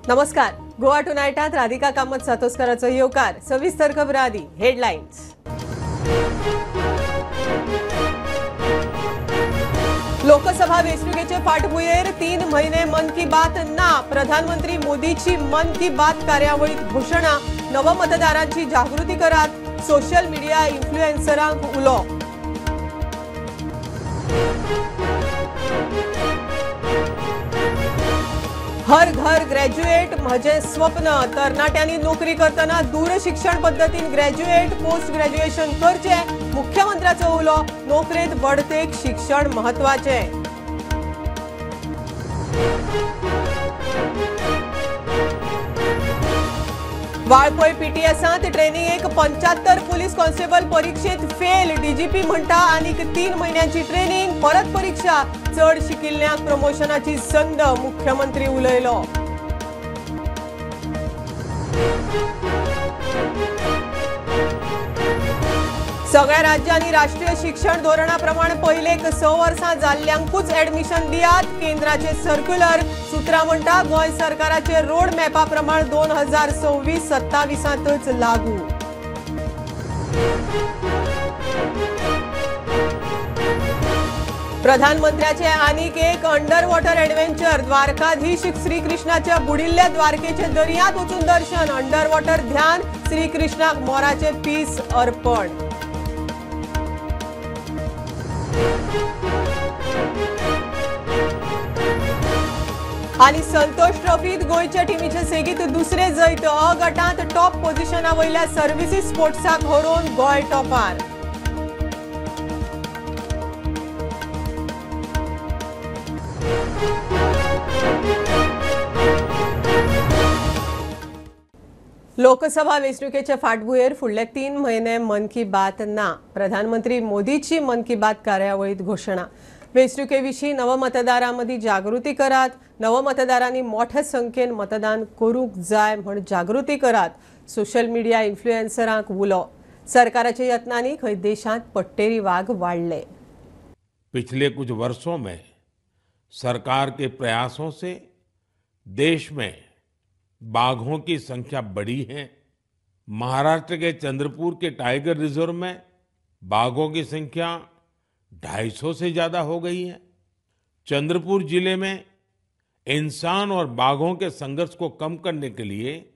नमस्कार, गोवा टुनायटात राधिका कामत सातोस्कराचो येवकार. सविस्तर खबर आदी हेडलायन्स. लोकसभा वेंचणुकेचे फाटभुंयेर 3 महिने मन की बात ना. प्रधानमंत्री मोदीची मन की बात कार्यावळीत घोषणा. नवमतदारांची जागृती करात, सोशल मीडिया इन्फ्लुएन्सरांक उलो. हर घर ग्रॅज्युएट म्हजें स्वप्न. तरणाट्यांनी नोकरी करतना दूरशिक्षण पद्दतीन ग्रॅज्युएट पोस्ट ग्रॅज्युएशन करचें, मुख्यमंत्र्याचो उलो. नोकरेंत बढतेक शिक्षण म्हत्वाचें. वाळपय पीटीएसांत ट्रेनिंगेक 75 पुलीस कॉन्स्टेबल परीक्षेत फेल. डीजीपी म्हणटा आनीक 3 म्हयन्यांची ट्रेनिंग, परत परीक्षा. चड शिकिल्ल्यांक प्रमोशनाची संद, मुख्यमंत्री उलयलो. सगळ्या राज्यांनी राष्ट्रीय शिक्षण धोरणा प्रमाण पयलेक 6 वर्सां जाल्ल्यांकूच ऍडमिशन दियात, केंद्राचे सर्क्युलर. सूत्रां म्हणटा गोंय सरकाराचे रोड मॅपा प्रमाण 2026-27 लागू. प्रधानमंत्र्याचे आनीक एक अंडर वॉटर ऍडव्हेंचर. द्वारकाधीश श्रीकृष्णाच्या बुडिल्ल्या द्वारकेचे दर्यांत वचून दर्शन. अंडर वॉटर ध्यान, श्रीकृष्णाक मोराचे पीस अर्पण. आनी संतोष ट्रॉफीत गोंयच्या टिमीचे सेगीत दुसरे जैत. अ गटांत टॉप पोझिशना वयल्या सर्व्हिसीस स्पोर्ट्साक हरोवन गोंय टॉपार. लोकसभा वेंचणुकेचे फाटभुंयेर फुडले 3 महिने मन की बात ना. प्रधानमंत्री मोदीची मन की बात कार्यावळीत घोषणा. वेंचणुके विशीं नवमतदारां मदीं जागृती करात, नवमतदारांनी मोठ्या संख्येन मतदान करूंक जाय म्हूण जागृती करात, सोशल मिडिया इन्फ्लुएन्सरांक उलो. सरकाराच्या यत्नांनी खंय देशांत पट्टेरी वाग वाडले. पिछले कुछ वर्षों में सरकार के प्रयासों से देश में बाघों की संख्या बढ़ी है. महाराष्ट्र के चंद्रपुर के टाइगर रिजर्व में बाघों की संख्या 250 से ज्यादा हो गई है. चंद्रपुर जिले में इंसान और बाघों के संघर्ष को कम करने के लिए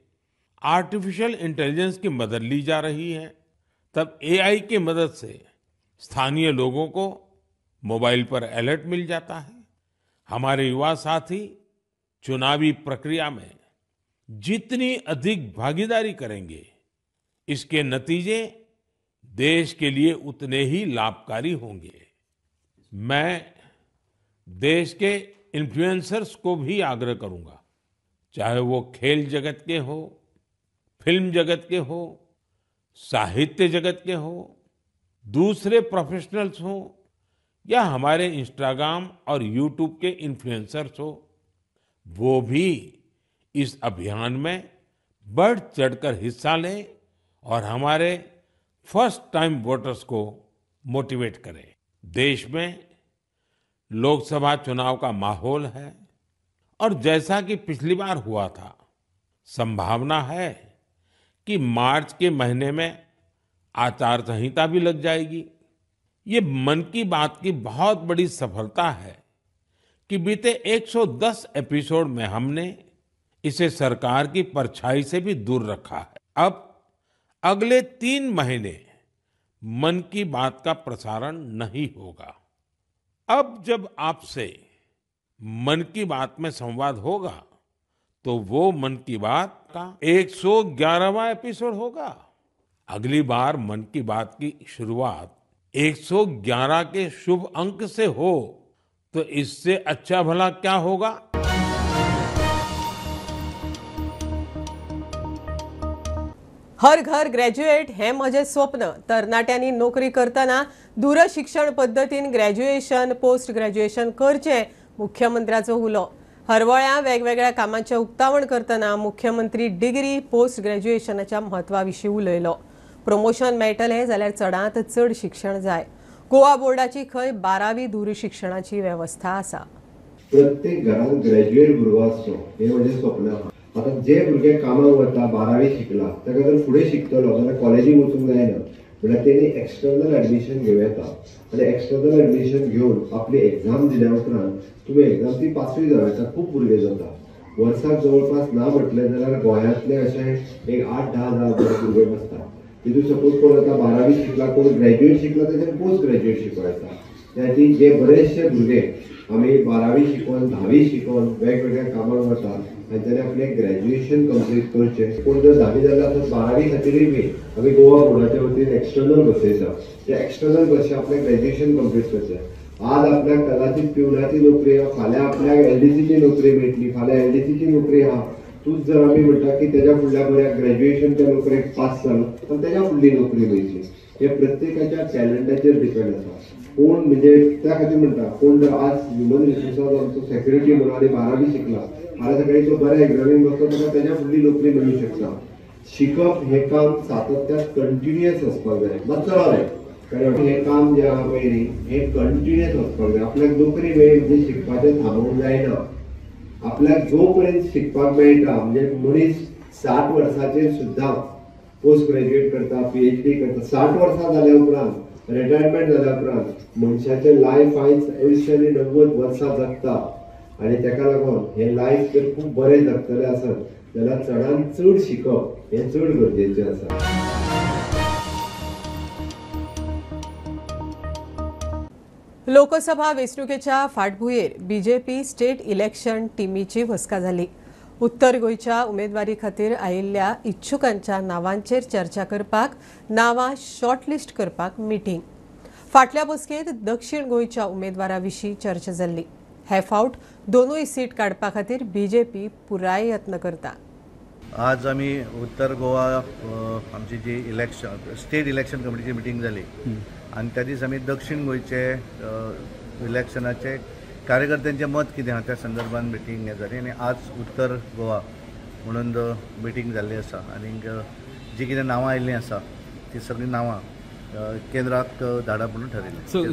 आर्टिफिशियल इंटेलिजेंस की मदद ली जा रही है. तब एआई की मदद से स्थानीय लोगों को मोबाइल पर अलर्ट मिल जाता है. हमारे युवा साथी चुनावी प्रक्रिया में जितनी अधिक भागीदारी करेंगे, इसके नतीजे देश के लिए उतने ही लाभकारी होंगे. मैं देश के इन्फ्लुएंसर्स को भी आग्रह करूंगा, चाहे वो खेल जगत के हो, फिल्म जगत के हो, साहित्य जगत के हो, दूसरे प्रोफेशनल्स हो या हमारे इंस्टाग्राम और यूट्यूब के इन्फ्लुएंसर्स हो, वो भी इस अभियान में बढ़ चढ़कर हिस्सा लें और हमारे फर्स्ट टाइम वोटर्स को मोटिवेट करें. देश में लोकसभा चुनाव का माहौल है और जैसा कि पिछली बार हुआ था, संभावना है कि मार्च के महीने में आचार संहिता भी लग जाएगी. ये मन की बात की बहुत बड़ी सफलता है कि बीते 110 एपिसोड में हमने इसे सरकार की परछाई से भी दूर रखा है. अब अगले 3 महीने मन की बात का प्रसारण नहीं होगा. अब जब आपसे मन की बात में संवाद होगा तो वो मन की बात का 111वां एपिसोड होगा. अगली बार मन की बात की शुरुआत 111 के शुभ अंक से हो तो इससे अच्छा भला क्या होगा. हर घर ग्रॅज्युएट हे म्हजें स्वप्न. तरणाट्यांनी नोकरी करतना दूरशिक्षण पद्दतीन ग्रॅज्युएशन पोस्ट ग्रॅज्युएशन करचें, मुख्यमंत्र्याचो उलो. हरवळ्यां वेगवेगळ्या कामांचें उक्तावण करतना मुख्यमंत्री डिग्री पोस्ट ग्रॅज्युएशनाच्या म्हत्वा विशीं उलयलो. प्रमोशन मेळटलें जाल्यार चडांत चड शिक्षण जाय. गोवा बोर्डाची खंय 12वी दूरशिक्षणाची वेवस्था आसा. प्रत्येक घरांत ग्रॅज्युएट भुरगो आसचो हें म्हजें स्वप्न आसा. आतां जे भुरगे कामाक वता 12वी शिकला ताका जर फुडें शिकतलो जाल्यार कॉलेजीक वचूंक जायना म्हणल्यार तेणी एक्सटर्नल एडमिशन घेवं येता आनी एक्सटर्नल एडमिशन घेवन आपली एग्जाम दिल्या उपरांत तुमी एग्जाम ती पासूय जावं येता. खूब भुरगे जाता वर्साक जवळपास ना म्हटलें जाल्यार गोंयांतले अशें एक 8-10 हजार भुरगे बसता. तितून सपोज कोण आतां 12वी शिकला, कोण ग्रॅज्युएट शिकला, तेच्यान पोस्ट ग्रॅज्युएट शिकों येता. त्या खातीर जे बरेचशे भुरगे आमी 12वी शिकोवन 10वी शिकोवन वेगवेगळ्या कामाक वता तांच्यांनी आपलें ग्रॅज्युएशन कंप्लीट करचें. कोण जर 10वी जाल्यार आसत 12वी खातीरूय बी आमी गोवा बोर्डाच्या वतीन एक्सटर्नल बसयता, ते एक्सटर्नल बशी आपलें ग्रॅज्युएशन कंप्लीट करचें. आज आपल्याक कदाचित पिवनाची नोकरी आहा, फाल्यां आपल्याक एलडीसीची नोकरी मेळटली, फाल्यां एलडीसीची नोकरी आहा. तूंच जर आमी म्हणटा की तेज्या फुडल्या बऱ्या ग्रॅज्युएशन त्या नोकरेक पास जालो तर तेज्या फुडली नोकरी मेळटली. हे प्रत्येकाच्या टॅलंटाचेर डिपेंड आसा. कोण म्हणजे त्या खातीर म्हणटा कोण जर आज ह्युमन रिसोर्सास आमचो सेक्युरिटी म्हणून आनी 12वी शिकला फाल्यां सकाळी तो बऱ्या एग्जामीक बसलो ताका तेज्या फुडली नोकरी मेळूं शकता. शिकप हें काम सातत्यान कंटिन्युअस आसपाक जाय, मातसो रावलें कारण हें काम जें आहा पळय न्ही हें कंटिन्युअस वचपाक जाय. आपल्याक नोकरी मेळ्ळी म्हणजे शिकपाचें थांबोवंक जायना. आपल्याक जो पर्यंत शिकपाक मेळटा म्हणजे मनीस 60 वर्साचेर सुद्दां पोस्ट ग्रॅज्युएट करता, PhD करता. 60 वर्सां जाल्या उपरांत रिटायरमेंट जाल्या उपरांत मनशाचें लायफ आयज 80 आनी 90 वर्सां जगता आनी ताका लागून हें लायफ जर खूब बरें जगतलें आसत जाल्यार चडान चड शिकप हें चड गरजेचें आसा. लोकसभा वेंचणुकेच्या फाटभुंयेर बीजेपी स्टेट इलेक्शन टिमीची बसका जाली. उत्तर गोंयच्या उमेदवारी खातीर आयिल्ल्या इच्छुकांच्या नावांचेर चर्चा करपाक नावां शॉर्टलिस्ट करपाक मिटींग. फाटल्या बसकेंत दक्षिण गोंयच्या उमेदवारा विशीं चर्चा जाल्ली. हे फावट दोनूय सीट काडपा खातीर बीजेपी पुराय यत्न करता. आज आमी उत्तर गोवा आमची जी इलेक्शन स्टेट इलेक्शन कमिटीची मिटींग जाली आनी त्या दीस आमी दक्षिण गोंयचे इलेक्शनाचे कार्यकर्त्यांचें मत कितें आहा त्या संदर्भात मिटींग हें जाली आनी आज उत्तर गोवा म्हणून मिटींग जाल्ली आसा आनीक जी कितें नांवां आयिल्लीं आसा ती सगळीं नांवां केंद्राक धाडप म्हणून ठरयलें. सो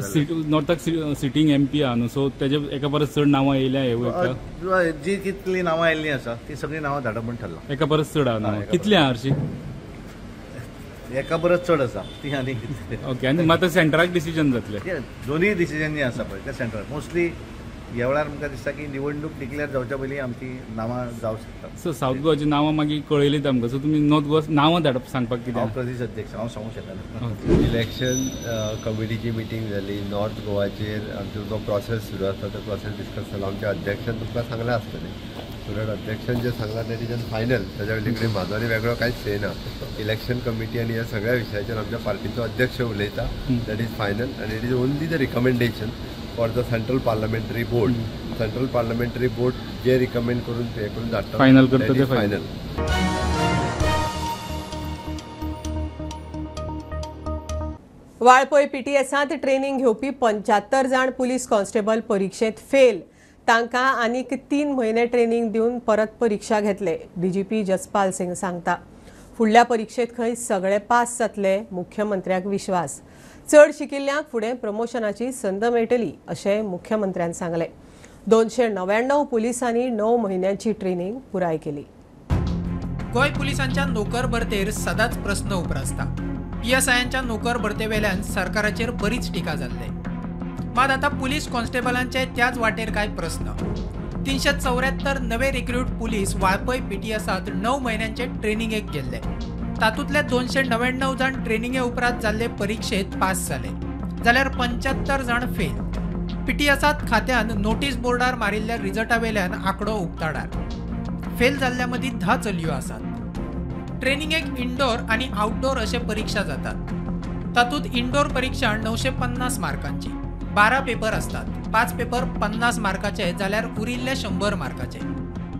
नॉर्थाक सिटींग एमपी आहा न्हू, सो तेजे एका परस चड नांवां येयल्या हे जी कितलीं नांवां आयिल्लीं आसा ती सगळीं नांवां धाडप म्हणून ठरलां. एका परस चड आहा नांवां कितलीं आहा हरशीं? एका परस चड आसा ती आनी ओके. आनी मात सेंटराक डिसिजन जातलें, दोनूय डिसिजन जे आसा पळय ते सेंटराक मोस्टली ह्या वेळार आमकां दिसता की निवडणूक डिक्लेअर जावच्या पयलीं आमची नांवां जावं शकता. सो सावथ गोवाची नांवां मागीर कळयलीं आमकां, सो तुमी नॉर्थ गोवा नांवां धाडप सांगपाक कितें? हांव प्रदेश अध्यक्ष, हांव सांगूंक शकना. इलेक्शन कमिटीची मिटींग जाली, नॉर्थ गोवाचेर आमचो जो प्रोसेस सुरू आसा तो प्रोसेस डिस्कस जालो. आमच्या अध्यक्षान तुमकां सांगलां आसतलें, सुरत अध्यक्षान जें सांगलां तें डिसीजन फायनल, ताज्या पयलीं म्हाजो आनी वेगळो कांयच से ना. इलेक्शन कमिटी आनी ह्या सगळ्या विशयाचेर आमच्या पार्टीचो अध्यक्ष उलयता, that is final आनी it is only the recommendation for the central parliamentary board. Central parliamentary board J recommend करून ते करून धाडटा फायनल करता ते फायनल. वाळपय पीटीएसांत ट्रेनिंग घेवपी 75 जाण पुलीस कॉन्स्टेबल परिक्षेत फेल. तांकां आनीक 3 म्हयने ट्रेनिंग दिवन परत परीक्षा घेतले, डीजीपी जसपाल सिंग सांगता. फुडल्या परिक्षेत खंय सगळे पास जातले, मुख्यमंत्र्याक विश्वास. चड शिकिल्ल्यांक फुडें प्रमोशनाची संद मेळटली अशें मुख्यमंत्र्यान सांगलें. 299 पुलिसांनी 9 म्हयन्यांची ट्रेनिंग पुराय केली. गोंय पुलिसांच्या नोकर भरतेर सदांच प्रस्न उप्रासता. पीएसआयांच्या नोकर भरतेवेल्यान सरकाराचेर बरीच टिका जाल्ले. मात आतां पुलीस कॉन्स्टेबलांचे त्याच वाटेर कांय प्रस्न. 374 नवे रिक्रूट पुलीस वाळपय पीटीएसांत 9 म्हयन्यांचे ट्रेनिंगेक गेल्ले. तातूंतले 299 जाण ट्रेनिंगे उपरांत जाल्ले परिक्षेत पास जाले, जाल्यार 75 जाण फेल. पीटीएसांत खात्यान नोटीस बोर्डार मारिल्ल्या रिजल्टा वेल्यान आंकडो उक्ताडार. फेल जाल्ल्या मदीं 10 चलयो आसात. ट्रेनिंगेक इंडोर आनी आउटडोर अशे परीक्षा जातात. तातूंत इंडोर परीक्षा 950 मार्कांची, 12 पेपर असतात. 5 पेपर 50 मार्काचे जाल्यार उरिल्ले 100 मार्काचे.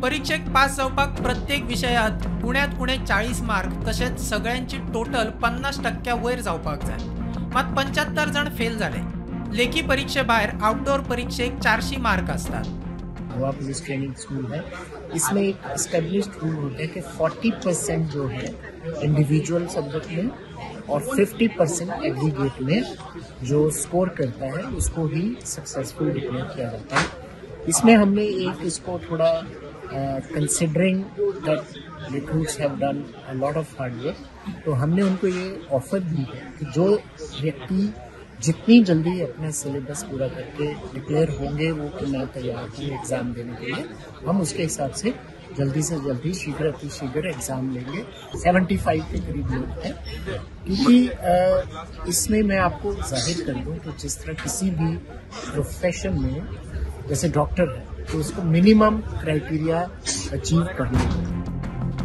परीक्षेक पास जावपाक प्रत्येक विशयांत उण्यांत उणे 40 मार्क तशेंच सगळ्यांची टोटल 50% वयर जावपाक जाय. मात 75 जाण फेल जाले. लेखी परीक्षे भायर आउटडोर परीक्षेक 400 मार्क असतात. गोवा पुलिस ट्रेनिंग स्कूल है, इसमें एक एस्टेब्लिश्ड रूल होता है कि 40% जो है इंडिविजुअल सब्जेक्ट में और 50% एग्रीगेट में जो स्कोर करता है उसको ही सक्सेसफुल डिक्लेयर किया जाता है। इसमें हमने एक इसको थोड़ा Considering that recruits have done a lot of hard work, तो हमने उनको ये ऑफर दी है कि जो व्यक्ति जितनी जल्दी अपना सिलेबस पूरा करके डिक्लेयर होंगे वो कि मैं तैयार हूँ एग्ज़ाम देने के लिए, हम उसके हिसाब से जल्दी से जल्दी शीघ्र अतिशीघ्र एग्ज़ाम लेंगे। 75 के करीब लोग हैं, क्योंकि इसमें मैं आपको जाहिर कर दूँ कि जिस तरह किसी भी प्रोफेशन में जैसे डॉक्टर है तो उसको मिनिमम क्राइटेरिया अचीव करना है।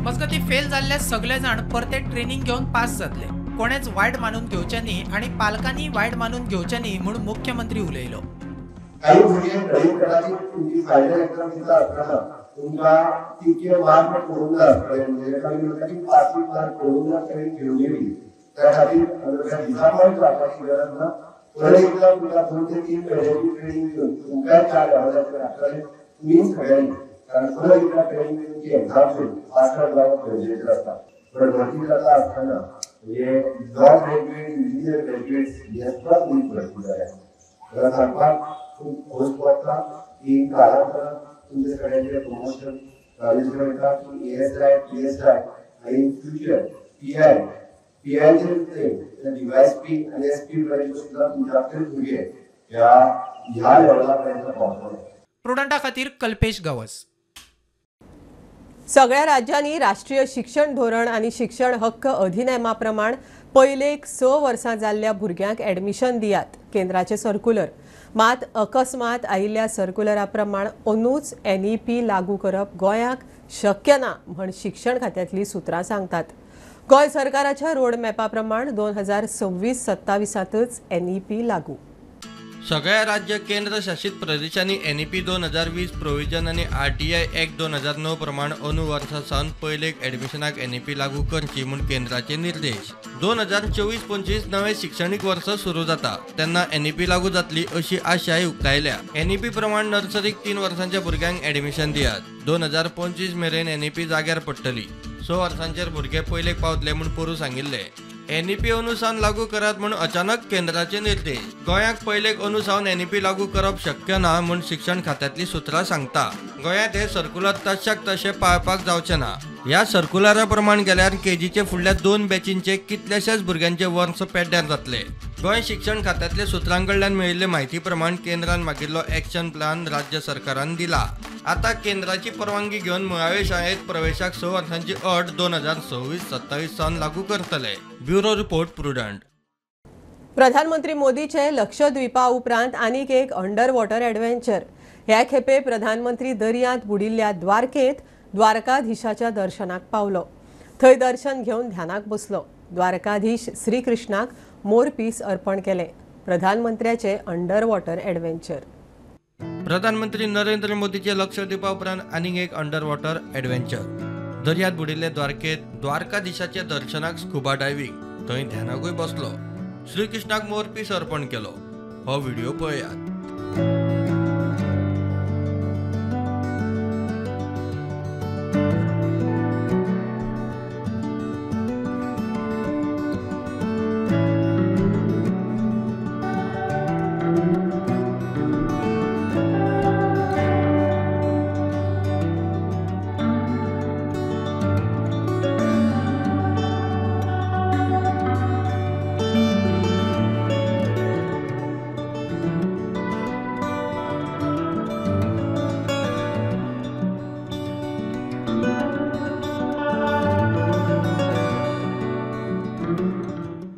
मजगती फेल जाल्ले सगळे जाण परते ट्रेनिंग घेवन पास जातले, कोणेच वायट मानून घेवचें न्ही आनी पालकांनी वायट मानून घेवचें न्ही म्हूण मुख्यमंत्री उलयलो। काही भुरगे ड्रायव्ह कराची तुमची फायनल एक्झाम दिता आसतना तुमकां तितके मार्क पडूंक जाय आसतले, म्हणजे आमी म्हणटा की पासींग मार्क पडूंक ना ट्रेन घेवन गेली, त्या खातीर डिसअपॉयंट जावपाची गरज ना। परत एकदा तुमकां 2 ते 3 म्हयन्याची ट्रेनिंग दिवन तुमकांय 4 लेवलाचेर आसतले तुमी सगळ्यांनी, कारण परत एकदा ट्रेनिंग दिवन ती एक्झाम दिवन पास जावप गरजेचें आसता। पण भरती जाता आसतना म्हणजे लॉ ग्रॅज्युएट, इंजिनियर ग्रॅज्युएट हे सुद्दां पुलीस भरती जाल्या। म्हाका सांगपाक खूब खोस भोगता की कालांतरान तुमचे सगळ्यांचे प्रमोशन मेळटा की एएसआय, पीएसआय आनी इन फ्युचर पीआय, पीआयचे डीवायएसपी आनी एसपी पर्यंत सुद्दां तुमच्या भुरगे ह्या लेवला पर्यंत पावतले। प्रुडंटा खातीर कल्पेश गावस। सगळ्या राज्यांनी राष्ट्रीय शिक्षण धोरण आनी शिक्षण हक्क अधिनेमा प्रमाण पयलेक 6 वर्सां जाल्ल्या भुरग्यांक एडमिशन दियात, केंद्राचे सर्क्युलर। मात अकस्मात आयिल्ल्या सर्क्युलरा प्रमाण अंदूच एनईपी लागू करप गोंयाक शक्य ना म्हण शिक्षण खात्यांतली सुत्रां सांगतात। गोंय सरकाराच्या रोड मॅपा प्रमाण 2026-27 एनईपी लागू। सगळ्या राज्य केंद्र शासित प्रदेशांनी एनईपी 2020 प्रोविजन आनी आरटीआय एक्ट 2009 प्रमाण अंदू वर्सा सावन पयलेक एडमिशनाक एनईपी लागू करची म्हूण केंद्राचे निर्देश। 2024-25 नवे शिक्षणीक वर्स सुरू जाता तेन्ना एनईपी लागू जातली अशी आशाय उक्तायल्या। एनईपी प्रमाण नर्सरीक 3 वर्सांच्या भुरग्यांक एडमिशन दियात। 2025 मेरेन एनईपी जाग्यार पडटली। 6 वर्सांचेर भुरगे पयलेक पावतले म्हूण पोरूं सांगिल्लें। एनईपी अंदू लागू करात म्हूण अचानक केंद्राचे निर्देश। गोंयाक पयलेक अंदू सावन एनईपी लागू करप शक्य ना म्हूण शिक्षण खात्यांतली सुत्रां सांगता। गोंयांत हे सर्कुलर तशाक तशें पाळपाक जावचें ना। ह्या सर्कुलरा प्रमाण गेल्यार केजीचे फुडल्या 2 बॅचींचे कितल्याशाच भुरग्यांचे वर्स पेड्ड्यार जातले। गोंय शिक्षण खात्यांतल्या सुत्रां कडल्यान मेळिल्ले म्हायती प्रमाण केंद्रान मागिल्लो एक्शन प्लान राज्य सरकारान दिला। आता केंद्राची परवानगी घेवन मुळावे शाळेत प्रवेशाक 6 वर्सांची अट 2026-27 सावन लागू करतले। Bureau report, Prudent. प्रधानमंत्री मोदीचे लक्षद्वीपा उपरांत आनीक एक अंडर वॉटर एडव्हेंचर। ह्या खेपे प्रधानमंत्री दर्यांत बुडिल्ल्या द्वारकेंत द्वारकाधीशाच्या दर्शनाक पावलो। थंय दर्शन घेवन ध्यानाक बसलो। द्वारकाधीश श्रीकृष्णाक मोरपीस अर्पण केले। प्रधानमंत्र्याचे अंडर वॉटर एडव्हेंचर। प्रधानमंत्री नरेंद्र मोदीचे लक्षद्वीपा उपरांत आनीक एक अंडर वॉटर एडव्हेंचर। दर्यांत बुडिल्ले द्वारकेंत द्वारकाधीशाच्या दर्शनाक स्कुबा डायव्हिंग, थंय ध्यानाकूय बसलो। श्रीकृष्णाक मोरपीस अर्पण केलो। हो व्हिडिओ पळयात।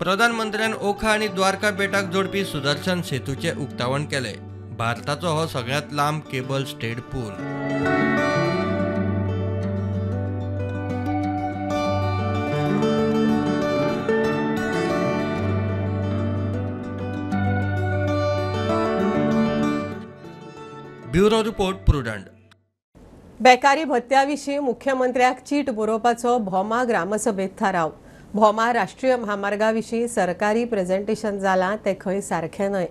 प्रधानमंत्र्यान ओखा आनी द्वारका बेटाक जोडपी सुदर्शन सेतूचें उक्तावण केलें। भारताचो हो सगळ्यांत लांब केबल स्टेड पूल। Bureau report, Prudent. बेकारी भत्त्या विशीं मुख्यमंत्र्याक चीट बरोवपाचो भोमा ग्रामसभेत थाराव। भोमा राष्ट्रीय म्हामार्गा विशीं सरकारी प्रेझेंटेशन जालां तें खंय सारकें न्हय।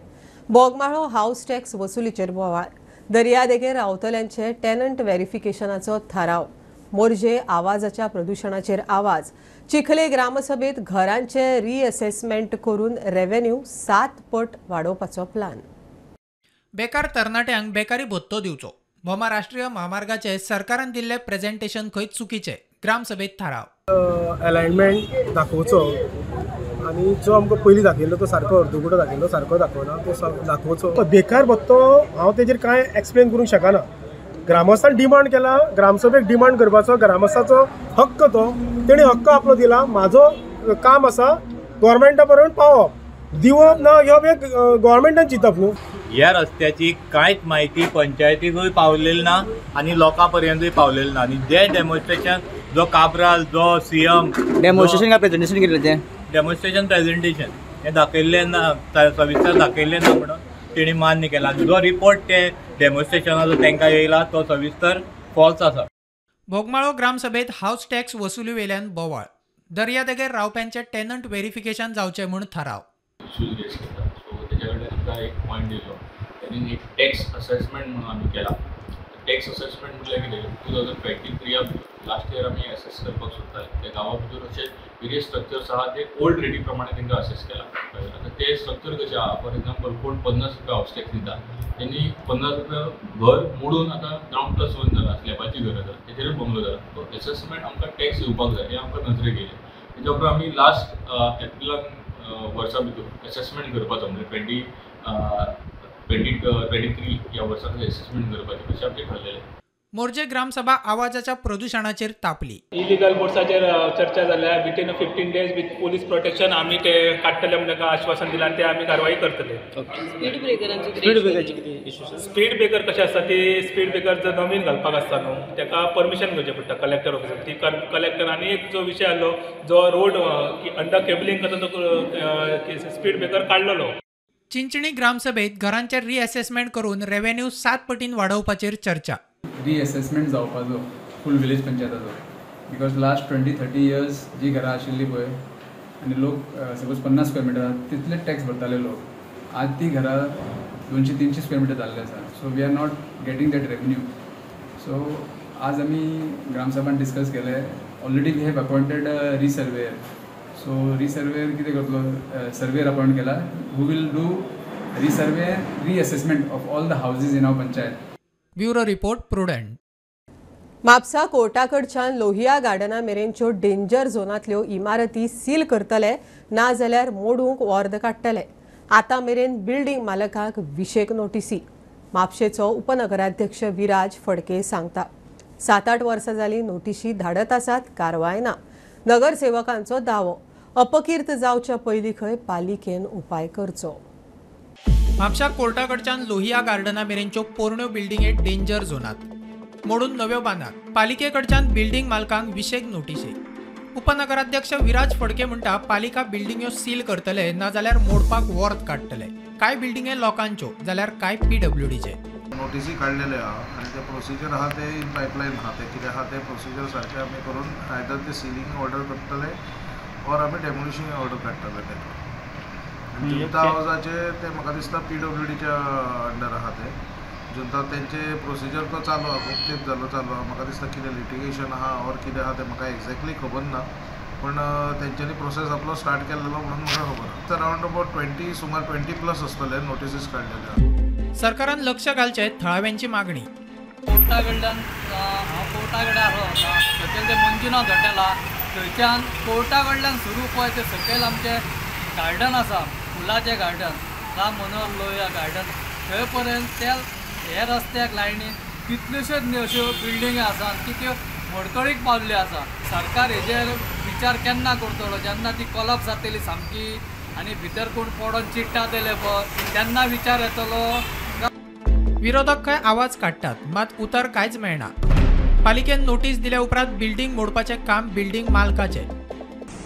बोगमाळो हावस टॅक्स वसुलीचेर बोवाळ। दर्यादेगेर रावतल्यांचे टेनंट व्हेरिफिकेशनाचो थाराव। मोरजे आवाजाच्या प्रदुशणाचेर आवाज। चिखले ग्रामसभेत घरांचे रिअसेसमेंट करून रेव्हेन्यू 7 पट वाडोवपाचो प्लान। बेकार तरणाट्यांक बेकारी भत्तो दिवचो, भोमा राष्ट्रीय म्हामार्गाचे सरकारान दिल्ले प्रेझेंटेशन खंय चुकीचे, ग्रामसभेत थाराव. अलायनमेंट दाखोवचो आनी जो आमकां पयलीं दाखयल्लो तो सारको अर्दकुटो दाखयल्लो, सारको दाखोवना, तो दाखोवचो. बेकार भत्तो हांव तेजेर कांय एक्सप्लेन करूंक शकना. ग्रामस्थान डिमांड केला, ग्रामसभेक डिमांड करपाचो ग्रामस्थाचो हक्क, तो तेणी हक्क आपलो दिला. म्हाजो काम आसा गव्हर्मेंटा पर्यंत पावप, दिवप ना घेवप हे गव्हर्मेंटान चिंतप न्हू. ह्या रस्त्याची कांयच म्हायती पंचायतीकूय पावलेली ना आनी लोकां पर्यंतूय पावलेली ना. आनी जे डेमॉन्स्ट्रेशन जो काब्राल जो सीएम डेमॉन्स्ट्रेशन काय प्रेझेंटेशन केलें तें डेमॉन्स्ट्रेशन प्रेझेंटेशन हें दाखयल्लें ना, सविस्तर दाखयल्लें ना म्हणून तेणी मान्य केला. जो रिपोर्ट ते डेमॉन्स्ट्रेशनाचो तांकां येयला तो सविस्तर फॉल्स आसा. बोगमाळो ग्रामसभेत हावस टॅक्स वसुली वेल्यान बोवाळ, दर्यादेगेर रावप्यांचे टेनंट व्हेरिफिकेशन जावचें म्हूण थाराव. इशूज रेज करता, सो तेच्या कडल्यान आमकां एक पॉयंट दिलो. तेणी एक टॅक्स असेसमेंट म्हणून आमी केला. टॅक्स असेसमेंट म्हटल्यार कितें, 2023 लास्ट इयर आमी एसेस करपाक सोदताले. त्या गांवा भितर अशे वेरियस स्ट्रक्चर्स आहा ते ओल्ड रेटी प्रमाणे तांकां असेस केला. आतां ते स्ट्रक्चर कशें आहा, फॉर एग्जाम्पल कोण 50 रुपया हावस टॅक्स दिता, तेणी 50 रुपया घर मोडून आतां ग्रावंड +1 जाला, स्लॅबाची घर आसा तेचेरूय बंगलो जाला. सो एसेसमेंट आमकां टॅक्स येवपाक जाय हें आमकां नजरेक येयलें. तेच्या उपरांत आमी लास्ट एप्रिलान वर्सा भितर एसेसमेंट करपाचो, म्हणजे 2023 ह्या वर्सा एसेसमेंट करपाचें अशें आमचें ठरलेलें. मोरजे ग्रामसभा आवाजाच्या प्रदुशणाचेर तापली. इलिगल बोट्साचेर चर्चा जाल्या. Within 15 days with police protection आमी ते काडटले म्हूण तांकां आश्वासन दिलां आनी ते आमी कारवाई करतले. स्पीड ब्रेकर कशें आसता, ती स्पीड ब्रेकर जर नवीन घालपाक आसता न्हू ताका परमिशन घेवचें पडटा कलेक्टर ऑफिसार. ती कलेक्टर आनी एक जो विशय आहलो जो रोड अंडर केबलिंग करता तो स्पीड ब्रेकर काडलेलो. चिंचणी ग्रामसभेत घरांचे रिएसेसमेंट करून रेव्हेन्यू 7 पटीन वाडोवपाचेर चर्चा. रिएसेसमेंट जावपाचो फूल विलेज पंचायताचो, because last 20-30 years जी घरां आशिल्ली पळय आनी लोक सपोज 50 स्क्वेअर मिटर तितले टॅक्स भरताले लोक, आज ती घरां 200-300 स्क्वेअर मिटर जाल्ले आसा. So we are not getting that revenue. So आज आमी ग्रामसभान डिस्कस केले, already we have appointed resurveyor. So resurveyor कितें करतलो, सर्वेयर अपॉयंट केला who will do resurvey reassessment of all the houses in our panchayat. Bureau report, Prudent. Mapusa कोर्टाकडच्यान लोहिया गार्डना मेरेनच्यो danger झोनांतल्यो इमारती सील करतले, ना जाल्यार मोडूंक ऑर्द काडटले. आतां मेरेन बिल्डींग मालकाक 20 नोटीसी. म्हापशेचो उपनगराध्यक्ष विराज फडके सांगता, 7-8 वर्सां जाली नोटीशी धाडत आसात, कारवाय ना. नगरसेवकांचो दावो, अपकीर्त जावच्या पयलीं खंय पालिकेन उपाय करचो. म्हापशा कोर्टाकडच्यान लोहिया गार्डना मेरेनच्यो पोरण्यो बिल्डिंगे डेंजर झोनात मोडून नव्यो बांदात. पालिकेकडच्यान बिल्डिंग मालकांक 20 नोटीशी. उपनगराध्यक्ष विराज फडके म्हणटा, पालिका बिल्डिंग्यो सील करतले, ना जाल्यार मोडपाक वॉर्द काडटले. कांय बिल्डिंगे लोकांच्यो जाल्यार कांय पीडब्ल्यूडीचे. नोटीसी काडलेले आहा आनी ते प्रोसिजर आहा ते इन पायपलायन आहा, ते कितें आहा ते प्रोसिजर सारकें आमी करून आयदर ते सिलिंग ऑर्डर करतले ऑर आमी डेमोलिशन ऑर्डर काडटले. तेका जुंता हावजाचे ते म्हाका दिसता पीडब्ल्यूडीच्या अंडर आहा ते जुंता, तेंचे प्रोसिजर तो चालू आहा, खूब तेंप जालो चालू आहा. म्हाका दिसता कितें लिटिगेशन आहा ऑर कितें आहा तें म्हाका एग्जॅक्टली खबर ना, पूण तेंच्यांनी प्रोसेस आपलो स्टार्ट केल्लो म्हणून म्हाका खबर आहा. तर रावंड अबाउट 20 सुमार 20+ आसतले नोटिसीस काडलेले आहा. सरकारान लक्ष घालचें थळाव्यांची मागणी. कोर्टा कडल्यान हांव कोर्टा कडेन आसलो आतां सकयल तें मंजुनाथ हॉटेल आहा, थंयच्यान कोर्टा कडल्यान सुरू पळय तें सकयल आमचें गार्डन आसा, फुलाचें गार्डन, राम मनोहर लोहिया गार्डन, थंय पर्यंत त्या हे रस्त्याक लायनी कितल्योश्योच अश्यो बिल्डिंगी आसा आनी त्यो मोडकळीक पावल्ल्यो आसा. सरकार हेजेर विचार केन्ना करतलो, जेन्ना ती कोलप्स जातली सामकी आनी भितर कोण पडोन चिट्टा दिले पळय तेन्ना विचार येतलो. विरोधक खंय आवाज काडटात, मात उतर कांयच मेळना. पालिकेन नोटीस दिल्या उपरांत बिल्डिंग मोडपाचें काम बिल्डिंग मालकाचें.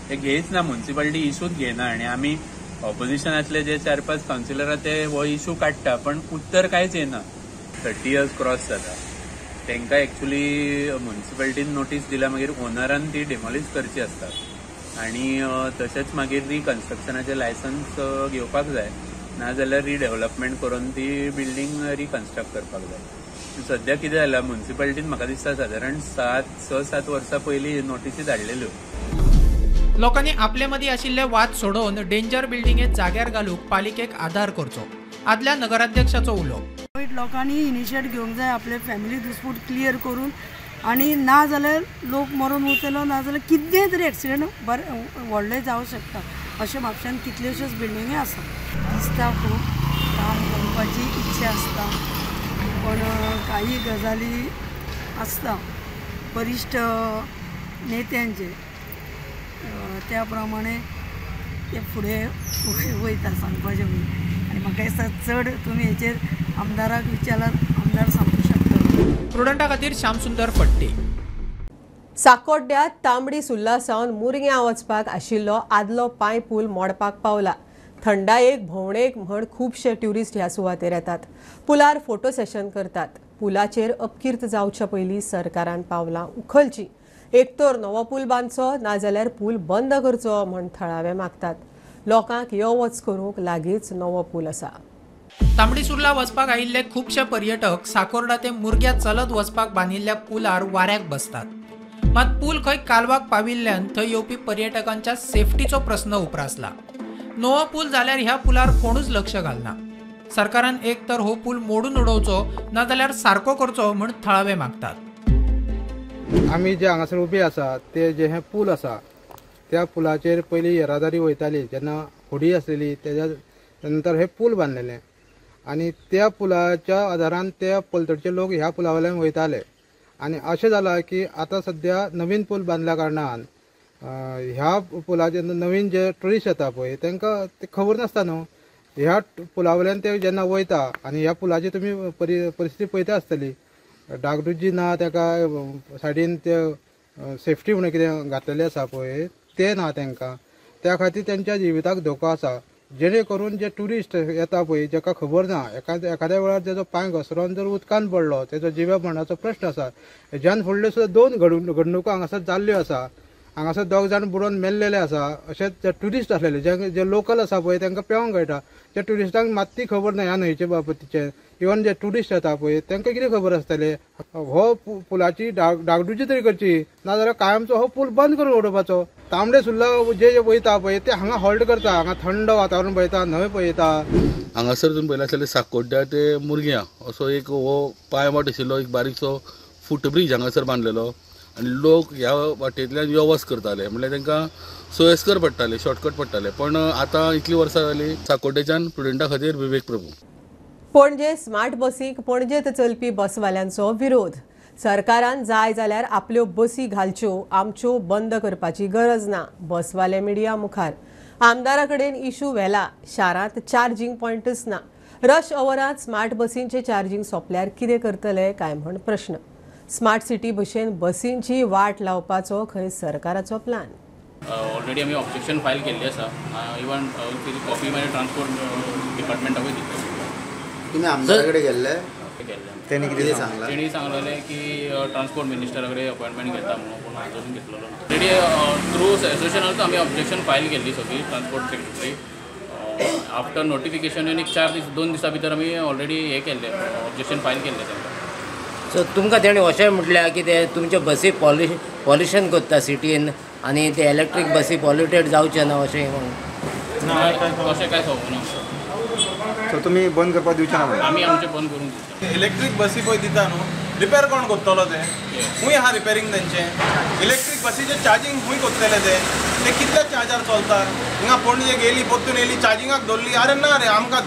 ते घेयच ना, म्युनिसिपालिटी इशूच घेयना आनी आमी ऑपोजिशनांतले जे 4-5 कावन्सिलर आहा ते हो इशू काडटा, पण उत्तर कांयच येना. 30 इयर्स क्रॉस जाता तांकां एक्चुअली म्युनिसिपालिटीन नोटीस दिल्या मागीर ओनरान ती डेमोलिश करची आसता आनी तशेंच मागीर रिकन्स्ट्रक्शनाचें लायसन्स घेवपाक जाय, नाजाल्यार रिडेवलपमेंट करून ती बिल्डींग रिकन्स्ट्रक्ट करपाक जाय. सद्या कितें जालां, म्युनिसिपालिटीन म्हाका दिसता सादारण 6-7 वर्सां पयलीं नोटीसी धाडलेल्यो. लोकांनी आपले मदीं आशिल्ले वाद सोडोवन डेंजर बिल्डिंगेत जाग्यार घालूंक पालिकेक आदार करचो, आदल्या नगराध्यक्षाचो उलो. लोकांनी इनिशिएट घेवंक जाय आपले फॅमिली डिस्प्यूट क्लियर करून, आनी ना जाल्यार लोक मरून उरतलो, ना जाल्यार कितेंय तरी एक्सिडंट बरें व्हडलें जावं शकता. अशें म्हापश्यान कितल्योश्योच बिल्डिंगी आसा. दिसता खूब काम करपाची इच्छा आसता, पण काही गजाली आसता वरिश्ठ नेत्यांचे, त्या प्रमाणे ते फुडें वयता सांगपाचें म्हणजे. आनी म्हाका दिसता चड तुमी हेचेर आमदाराक विचारल्यार आमदार सांगूंक शकता. प्रुडंटा खातीर श्यामसुंदर फट्टे. साकोड्ड्यांत तांबडी सुर्ला सावन मुरग्यां वचपाक आशिल्लो आदलो पांय पूल मोडपाक पावला. थंडायेक भोंवडेक म्हण खुबशे ट्युरिस्ट ह्या सुवातेर येतात. पुलार फोटो सेशन करतात. पुलाचेर अपकीर्त जावच्या पयलीं सरकारान पावलां उखलचीं. एक तर नवो पूल बांदचो, नाजाल्यार पूल बंद करचो म्हण थळावे मागतात. लोकांक यो वच करूंक लागींच नवो पूल आसा. तांबडी सुर्ला वचपाक आयिल्ले खुबशे पर्यटक साकोर्डा ते मुरग्या चलत वचपाक बांदिल्ल्या पुलार वाऱ्याक बसतात. मात पूल खंय कालवाक पाविल्ल्यान थंय येवपी पर्यटकांच्या सेफ्टीचो प्रस्न उप्रासला. नवो पूल जाल्यार ह्या पुलार कोणूच लक्ष घालना. सरकारान एक तर हो पूल मोडून उडोवचो, नाजाल्यार सारको करचो म्हूण थळावे मागतात. आमी जे हांगासर उबे आसा ते जे हे पूल आसा त्या पुलाचेर पयलीं येरादारी वयताली, जेन्ना होडी आसलेली तेज्या नंतर हे पूल बांदलेले आनी त्या पुलाच्या आदारान त्या पलतडचे लोक ह्या पुला वयल्यान वयताले. आनी अशें जालां की आतां सद्या नवीन पूल बांदल्या कारणान ह्या पुलाचेर नवीन जे ट्युरिस्ट येता पळय तांकां ते खबर नासता न्हू, ह्या पुला वयल्यान ते जेन्ना वयता आनी ह्या पुलाची तुमी परिस्थिती पळयता आसतली, डागडुजी ना, ताका सायडीन ते सेफ्टी म्हणून कितें घातलेलें आसा पळय तें ना तांकां, त्या खातीर तेंच्या जिविताक धोको आसा. जेणे करून जे ट्युरिस्ट येता पळय जेका खबर ना, एखाद्या वेळार तेजो पांय घसरोन जर उदकान पडलो तेजो जिव्या मरणाचो प्रश्न आसा. हेज्यान फुडल्यो सुद्दां दोन घडणुको हांगासर जाल्ल्यो आसा. हांगासर दोग जाण बुडोवन मेल्लेले आसा. अशेंच जे ट्युरिस्ट आसलेले जे लोकल आसा पळय तांकां पेंवंक कळटा, त्या ट्युरिस्टांक मात्ती खबर ना ह्या न्हंयचे बाबतीचें. इवन जे ट्युरिस्ट येता पळय तांकां कितें खबर आसतलें. हो पुलाची डागडुजी तरी करची, नाजाल्यार कायमचो हो पूल बंद करून उडोवपाचो. तांबडे सुर्ला जे वयता पळय ते हांगा हॉल्ट करता, हांगा थंड वातावरण पळयता, न्हंय पळयता. हांगासर तुमी पळयलें आसतलें साकोड्ड्या ते मुरग्यां असो एक हो पांयवाट आशिल्लो एक बारीकसो फुटब्रीज हांगासर बांदलेलो आनी लोक ह्या वाटेंतल्यान यो वच करताले, म्हणल्यार तांकां सोयस्कर पडटाले, शॉर्टकट पडटाले. पण आतां इतलीं वर्सां जालीं साकोड्डेच्यान प्रुडंटा खातीर विवेक प्रभू. पणजे स्मार्ट बसींक पणजेंत चलपी बसवाल्यांचो विरोध. सरकारान जाय जाल्यार आपल्यो बसी घालच्यो, आमच्यो बंद करपाची गरज ना. बसवाले मिडिया मुखार. आमदारा कडेन इशू व्हेला. शारांत चार्जींग पॉयंटच ना. रश अवरांत स्मार्ट बसींचें चार्जींग सोंपल्यार कितें करतले काय म्हण प्रश्न. स्मार्ट सिटी भशेन बसींची वाट लावपाचो खंय सरकाराचो प्लान. ऑलरेडी आमी ऑब्जेक्शन फायल केल्ली आसा. इवन तेजी कॉपी मागीर ट्रान्सपोर्ट डिपार्टमेंटाकूय दितले. तुमी आमदारा कडेन गेल्ले? तेणी कितें सांगलें? तेणी सांगलेलें की ट्रान्सपोर्ट मिनिस्टरा कडेन अपॉयंटमेंट घेता म्हणून, पूण अजून घेतलेलो ना. ऑलरेडी थ्रू एसोसिएशनान आमी ऑब्जेक्शन फायल केल्ली सगळी ट्रान्सपोर्ट सेक्रेटरी. आफ्टर नोटिफिकेशन एक 4 दीस 2 दिसां भितर आमी ऑलरेडी हें केल्लें, ऑब्जेक्शन फायल केल्लें तांकां. सो तुमकां तेणी अशें म्हटल्यार की ते तुमचे बसी पॉल्युशन करता सिटीन आनी ते इलेक्ट्रीक बसी पॉल्युटेड जावचे ना अशें म्हणून? तशें कांय सांगूं ना. सो तुमी बंद करपाक दिवचे ना? आमी आमचें बंद करूंक दिवचे. इलेक्ट्रीक बसी पळय दिता न्हू, रिपेर कोण करतलो ते? खूंय आहा रिपेरींग तेंचें? इलेक्ट्रीक बसीचें चार्जींग खूंय करतले ते? ते कितल्या चार्जार चलता? हिंगा पणजे गेली परतून येयली चार्जिंगाक दवरली, अरे ना रे आमकां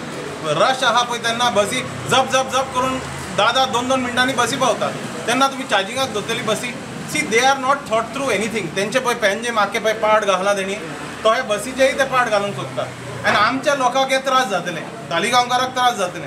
रश आहा पळय तेन्ना बसी जप जप जप करून 10-10, 2-2 मिनटांनी बसी पावतात, तेन्ना तुमी चार्जिंगाक दवरतली बसी. See they are not thought through anything. तेंचे पळय पेंजे माके पळय पार्ट घातला तेणी, तो हे बसीचेय ते पार्ट घालूंक सोदता आनी आमच्या लोकांक हे त्रास जातले, तालिगांवकाराक त्रास जातले.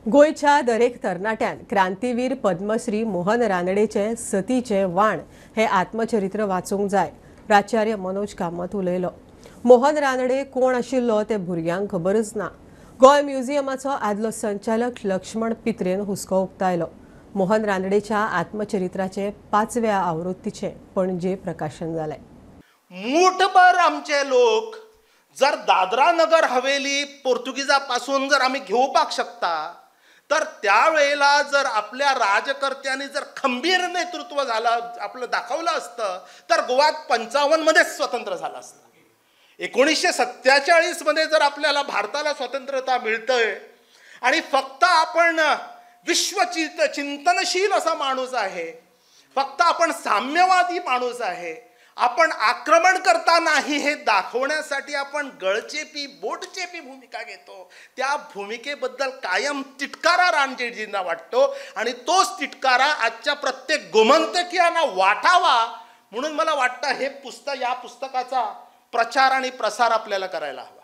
गोंयच्या दरेक तरणाट्यान क्रांतीवीर पद्मश्री मोहन रानडेचे सतीचे वाण हे आत्मचरित्र वाचूंक जाय, प्राचार्य मनोज कामत उलयलो. मोहन रानडे कोण आशिल्लो ते भुरग्यांक खबरच ना. गोंय म्युझियमाचो आदलो संचालक लक्ष्मण पित्रेन हुस्को उक्तायलो. मोहन रानडेच्या आत्मचरित्राचे 5व्या आवृत्तीचे पणजे प्रकाशन जालें. मूठभर आमचे लोक जर दादरा नगर हवेली पोर्तुगीजा पासून जर आमी घेवपाक शकता तर त्यावेळेला जर आपल्या राजकर्त्यांनी जर खंबीर नेतृत्व झालं आपलं दाखवलं असतं तर गोवा 55 मध्येच स्वतंत्र झालं असतं. 1947 मध्ये जर आपल्याला भारताला स्वतंत्रता मिळतंय आणि फक्त आपण विश्वचित चिंतनशील असा माणूस आहे, फक्त आपण साम्यवादी माणूस आहे, आपण आक्रमण करता नाही हे दाखवण्यासाठी आपण गळचेपी बोटचेपी भूमिका घेतो, त्या भूमिकेबद्दल कायम तिटकारा रानजेजींना वाटतो आणि तोच तिटकारा आजच्या प्रत्येक गोमंतकीयांना वाटावा म्हणून मला वाटतं हे पुस्तक, या पुस्तकाचा प्रचार आणि प्रसार आपल्याला करायला हवा।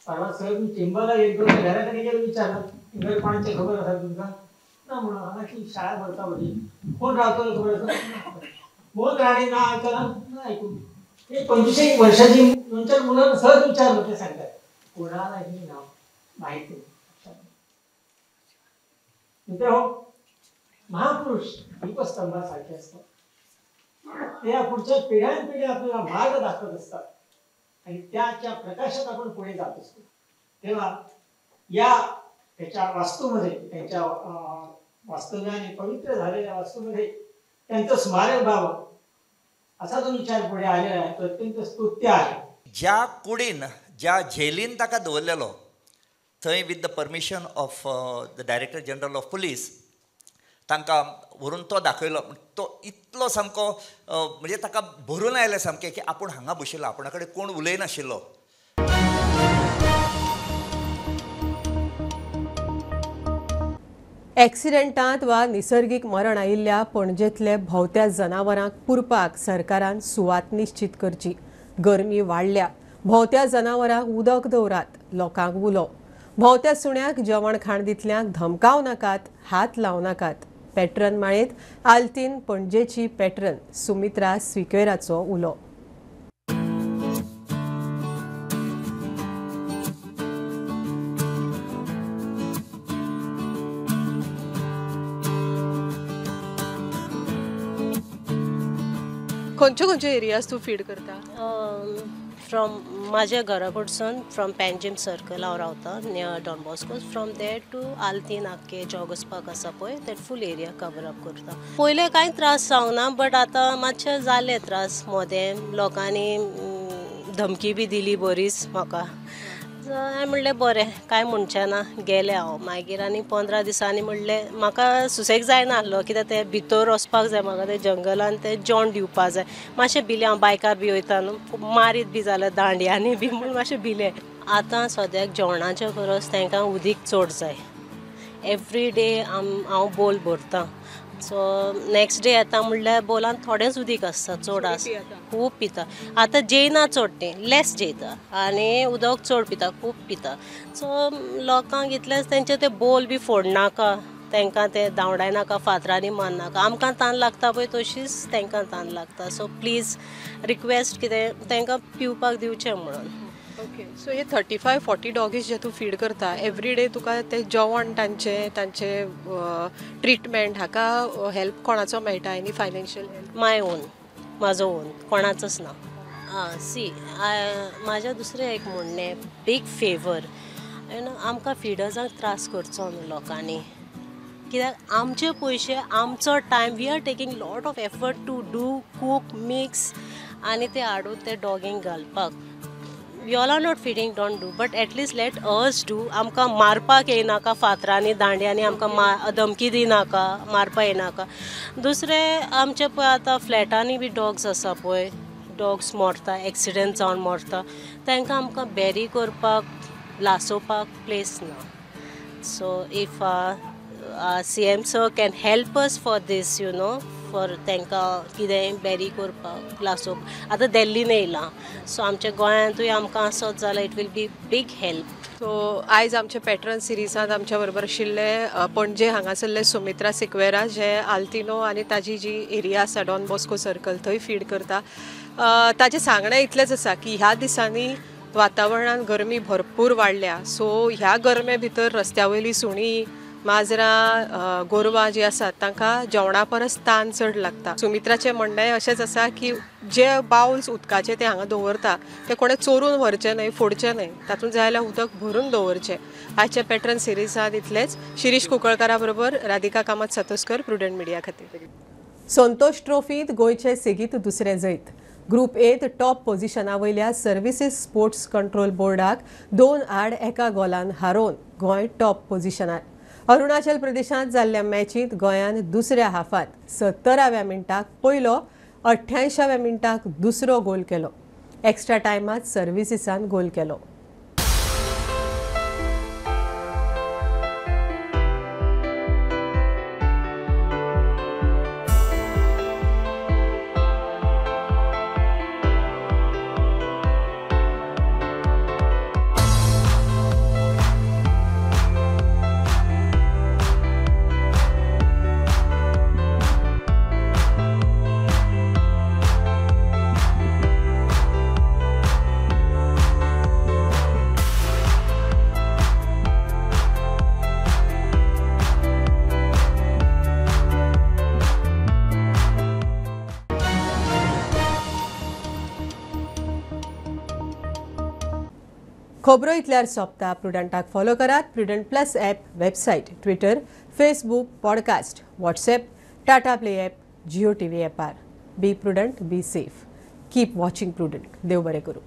परवा साहेब मी चेंबरला एक दोन घराकडे गेलो, विचारलं घर कोणाची खबर असा तुमका ना, म्हणून हांगाची शाळा भरता बरी कोण रावतलो खबर आसा, मोहन राणे ना ऐकला ना ऐकून हे 25 वर्षाची 2-4 मुलांना सहज विचारलं ते सांगतात कोणालाही नाव माहिती नाही। मित्र हो, महापुरुष दीपस्तंभासारखे असतात, ते या पुढच्या पिढ्यानपिढ्या आपल्याला मार्ग दाखवत असतात आणि त्याच्या प्रकाशात आपण पुढे जात असतो। तेव्हा या त्याच्या वास्तूमध्ये, त्यांच्या वास्तव्याने पवित्र झालेल्या वास्तूमध्ये त्यांचं स्मारक व्हावं असा जो विचार पुढे आलेला आहे तो अत्यंत स्तुत्य आहे। ज्या कुडीन ज्या झेलीन ताका दवरलेलो थंय with the permission of the director general of police तांकां व्हरून तो दाखयलो। तो इतलो सामको म्हणजे ताका भरून आयलें सामकें की आपूण हांगा बशिल्लो, आपणा कडेन कोण उलयनाशिल्लो। एक्सिडेंटांत वा निसर्गीक मरण आयिल्ल्या पणजेंतले भोंवत्या जनावरांक पुरपाक सरकारान सुवात निश्चित करची। गरमी वाडल्या, भोंवत्या जनावरांक उदक दवरात, लोकांक उलो। भोंवत्या सुण्याक जेवण खाण दितल्यांक धमकाव नाकात, हात लावं नाकात। पॅट्रन माळेंत आल्तीन पणजेची पॅट्रन सुमित्रा सिक्वेराचो उलो। खंयचे खंयचे एरियाज तूं फीड करता? फ्रॉम माझ्या घरा कडसून फ्रॉम पॅन्जिम सर्कल हांव रावता near Don Bosco, from there to Altinho आख्खे जॉगस पार्क आसा पळय that full area cover up करता। पयलें कांय त्रास जावना बट आतां मातशे जाले त्रास, मोदें लोकांनी धमकी बी दिली बरीच म्हाका। हांवें म्हणलें बरें कांय म्हणचें ना, गेलें हांव। मागीर आनी 15 दिसांनी म्हणलें म्हाका सुसेग जायना आसलो कित्याक तें भितर वचपाक जाय म्हाका, तें जंगलान तें जेवण दिवपाक जाय। मातशें भिलें हांव, बायकार बी वयता न्हू, मारीत बी जाल्यार दांड्यांनी बी म्हूण मातशें भिलें। आतां सद्याक जेवणाच्या परस तांकां उदीक चड जाय। एवरी डे हांव बोल भरता, सो नेक्स्ट डे येता म्हणल्यार बोलान थोडेंच उदीक आसता, चड आसता, खूब पिता। आतां जेयना चड, तें लेस जेयता आनी उदक चड पिता, खूब पिता। सो लोकांक इतलेंच तेंचे ते बोल बी फोडनाका, तांकां ते धांवडायनाका, फातरांनी मारनाका। आमकां तान लागता पळय तशीच तांकां तान लागता। सो प्लीज रिक्वेस्ट कितें तांकां पिवपाक दिवचें म्हणून। ओके, सो हे 35-40 डॉगीज जे तूं फीड करता एवरी डे, तुका ते जेवण तांचे तांचे ट्रिटमेंट हाका हेल्प कोणाचो मेळटा? Any financial help? My own, म्हाजो ओन, कोणाचोच ना। सी म्हाजें दुसरें एक म्हणणें, बीग फेवर you know, आमकां फिडर्सांक त्रास करचो न्हू लोकांनी, कित्याक आमचे पयशे आमचो time, we are taking lot of effort to do cook mix आनी ते हाडून ते डॉगींक घालपाक। You all are not feeding, don't do, but at least let us do. आमकां मारपाक येयनाका फातरांनी दांड्यांनी, आमकां धमकी दिनाका, मारपाक येयनाका। दुसरें आमचे पळय आतां फ्लॅटांनी बी डॉग्स आसा पळय, डॉग्स मरता, एक्सिडेंट जावन मरता, तांकां आमकां बॅरी करपाक लासोवपाक प्लेस ना। So if CM sir can help us for this, you know, for तांकां कितेंय बॅरी करपाक लासोवपाक। आतां दिल्लीन येयलां, सो आमच्या गोंयांतूय आमकां आसत जाल्यार it will be big help. So आयज आमच्या पॅट्रन सिरिजांत आमच्या बरोबर आशिल्ले पणजे हांगासरले सुमित्रा सिक्वेरा, जे आल्तिनो आनी ताजी जी एरिया आसा डॉन बॉस्को सर्कल थंय फीड करता। ताचें सांगणें इतलेंच आसा की ह्या दिसांनी वातावरणांत गरमी भरपूर वाडल्या, सो ह्या गरमे भितर रस्त्या वयलीं सुणीं, माजरां, गोरवां जीं आसात तांकां जेवणा परस तान चड लागता। सुमित्राचें म्हणणें अशेंच आसा की जे बावल्स उदकाचे ते हांगा दवरता ते कोणें चोरून व्हरचे न्हय, फोडचे न्हय, तातूंत जाय जाल्यार उदक भरून दवरचें। आयच्या पॅट्रन सिरिजांत इतलेंच। शिरीष कुंकळकारा बरोबर राधिका कामत सातोस्कर, प्रुडंट मिडिया खातीर। संतोष ट्रॉफींत गोंयचे सेगीत दुसरें जैत। ग्रुप एत टॉप पोझिशना वयल्या सर्विसीस स्पोर्ट्स कंट्रोल बोर्डाक 2-1 गोलान हारोवन गोंय टॉप पोझिशनार. अरुणाचल प्रदेशांत जाल्ल्या मॅचींत गोंयान दुसऱ्या हाफांत 70व्या मिनटाक पयलो, 88व्या मिनटाक दुसरो गोल केलो. एक्स्ट्रा टायमांत सर्विसीसान गोल केलो. खबरो इतल्यार सोंपता. प्रुडंटाक फॉलो करात. Prudent plus app, website, Twitter, Facebook, podcast, WhatsApp, Tata Play app, Jio TV ॲपार. Be prudent, be safe, keep watching Prudent. देव बरें करूं.